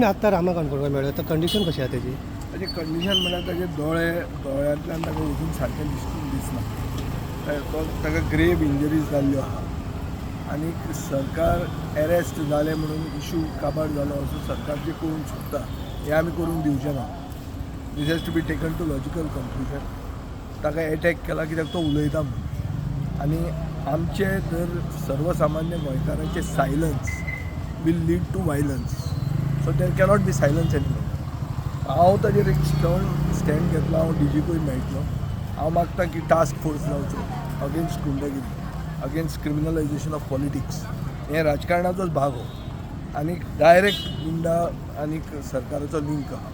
तुमी आत्तां रामा काणकोणकर मेळ्ळे, आतां कंडिशन कशी आहा तेजी? ताजें कंडिशन म्हळ्यार ताजे दोळे, दोळ्यांतल्यान ताका वचून सारकें दिसना. तो ताका ग्रेव इंजरीज जाल्ल्यो आहा. आनीक सरकार एरेस्ट जालें म्हणून इशू काबार जालो असो सरकार जे करूंक सोदता हें आमी करूंक दिवचें ना. This has to be taken to logical conclusion. ताका एटॅक केला कित्याक तो उलयता म्हणून. आनी आमचे जर सर्वसामान्य गोंयकारांचे silence will lead to violence, so there cannot be silence any. हांव ताजेर एक स्ट्रॉंग स्टँड घेतलो. हांव डीजीकूय मेळटलो. हांव मागता की टास्क फोर्स जावचो अगेन्स्ट गुंडगिरी, अगेन्स्ट क्रिमिनलायझेशन ऑफ पॉलिटिक्स. हें राजकारणाचोच भाग हो आनी डायरेक्ट गुंडा आनीक सरकाराचो लिंक आहा.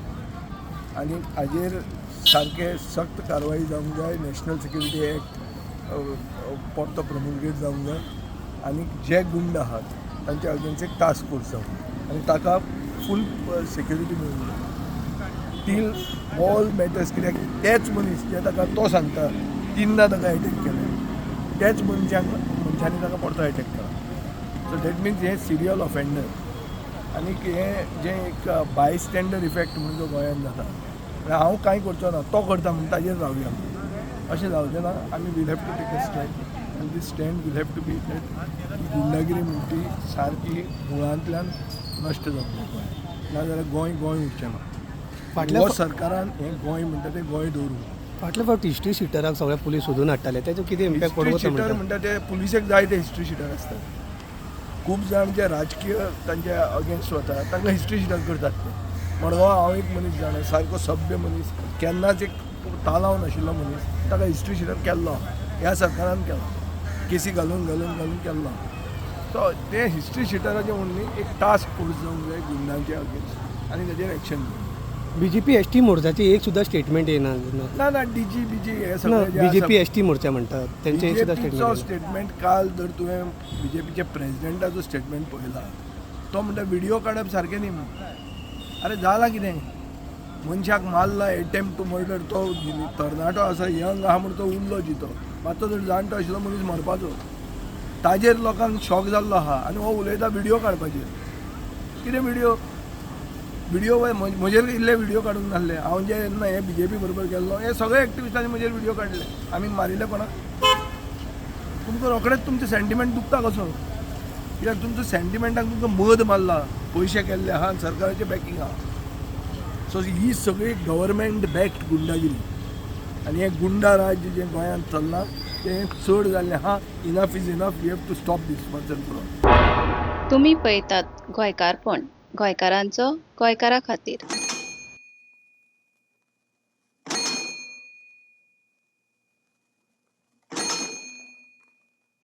आनी हाजेर सारकें सक्त कारवाई जावंक जाय. नॅशनल सिक्युरिटी एक्ट परतो प्रमुलगेट जावंक जाय आनी जे गुंड आहात तांच्या अगेन्स्ट एक टास्क फोर्स जावंक जाय आनी ताका फूल सिक्युरिटी मेळूंक जाय टील ऑल मॅटर्स. कित्याक तेच मनीस जे ताका, तो सांगता, तिनदां ताका एटॅक केले, तेच मनशांनी ताका परतो एटॅक केला. सो that means हे सिरियल ऑफेंडर. आनीक हें जें एक बायस्टँडर इफेक्ट म्हणून जो गोंयांत जाता, म्हळ्यार हांव कांय करचो ना, तो करता म्हूण ताजेर रावया, अशें जावचें ना. आमी will have to take a stand आनी this stand will have to be that गुंडागिरी म्हणटी ती सारकी मुळांतल्यान नश्ट जावंक जाय गोंयांत, नाजाल्यार गोंय गोंय उरचें ना. फाटल्या हो सरकारान हें गोंय म्हणटा तें गोंय दवरूं. फाटल्या फावट हिस्ट्री शिटराक सगळे पुलीस सोदून हाडटाले, तेजो कितें इम्पॅक्ट हिस्ट्री पडूं शिटर म्हणटा? म्हणटा ते पुलिसेक जायते हिस्ट्री शिटर आसतात. खूब जाण जे राजकीय तांच्या अगेन्स्ट वता तांकां हिस्ट्री शिटर करतात ते. मडगांव हांव एक मनीस जाणा, सारको सभ्य मनीस, केन्नाच एक तालाव नाशिल्लो मनीस, ताका हिस्ट्री शिटर केल्लो आहा. ह्या सरकारान केला, केसी घालून घालून घालून केल्लो आहा. सो ते हिस्ट्री शिटराचें म्हणून न्ही, एक टास्क फोर्स जावंक जाय गुंडांचे अगेन्स्ट आनी ताजेर एक्शन घेवंक. बीजेपी एसटी मोर्चाची एक सुद्दां स्टेटमेंट येना. ना ना, डीजी बीजी हे ना. सगळे जे आसा- बीजेपी एसटी मोर्चा म्हणटात तेंचे एक सुद्दां बीजेपीचो स्टेटमेंट येना. स्टेटमेंट, काल जर तुवें बीजेपीच्या प्रेजिडेंटाचो स्टेटमेंट पळयला, तो म्हणटा व्हिडिओ काडप सारकें न्ही म्हणून. अरे, जालां कितें? मनशाक मारला, एटेम्प्ट टू मर्डर. तो तरणाटो आसा, यंग आहा म्हूण तो उरलो जितो. मातसो जर जाणटो आशिल्लो मनीस मरपाचो. ताजेर लोकांक शॉक जाल्लो आहा आनी हो उलयता व्हिडिओ काडपाचेर. कितें व्हिडिओ? व्हिडिओ म्हजेर इल्ले व्हिडिओ काडूंक नासले. हांव जे जेन्ना हे बीजेपी बरोबर गेल्लो, हे सगळे एक्टिविस्टांनी म्हजेर व्हिडिओ काडले. आमी मारिल्ले कोणाक? तुमकां रोखडेच तुमचें सेंटिमेंट दुखता कसो, कित्याक तुमचो सेंटिमेंटाक तुमकां मद मारला, पयशे केल्ले आहा आनी सरकाराचें बॅकिंग आहा. सो ही सगळी गव्हर्मेंट बॅक्ड गुंडागिरी आनी हें गुंडा राज्य जें गोंयांत चल्लां तें चड जाल्लें आहा. Enough is enough. We have to stop this once and for all. तुमी पळयतात गोंयकारपण, गोंयकारांचो गोंयकारा खातीर.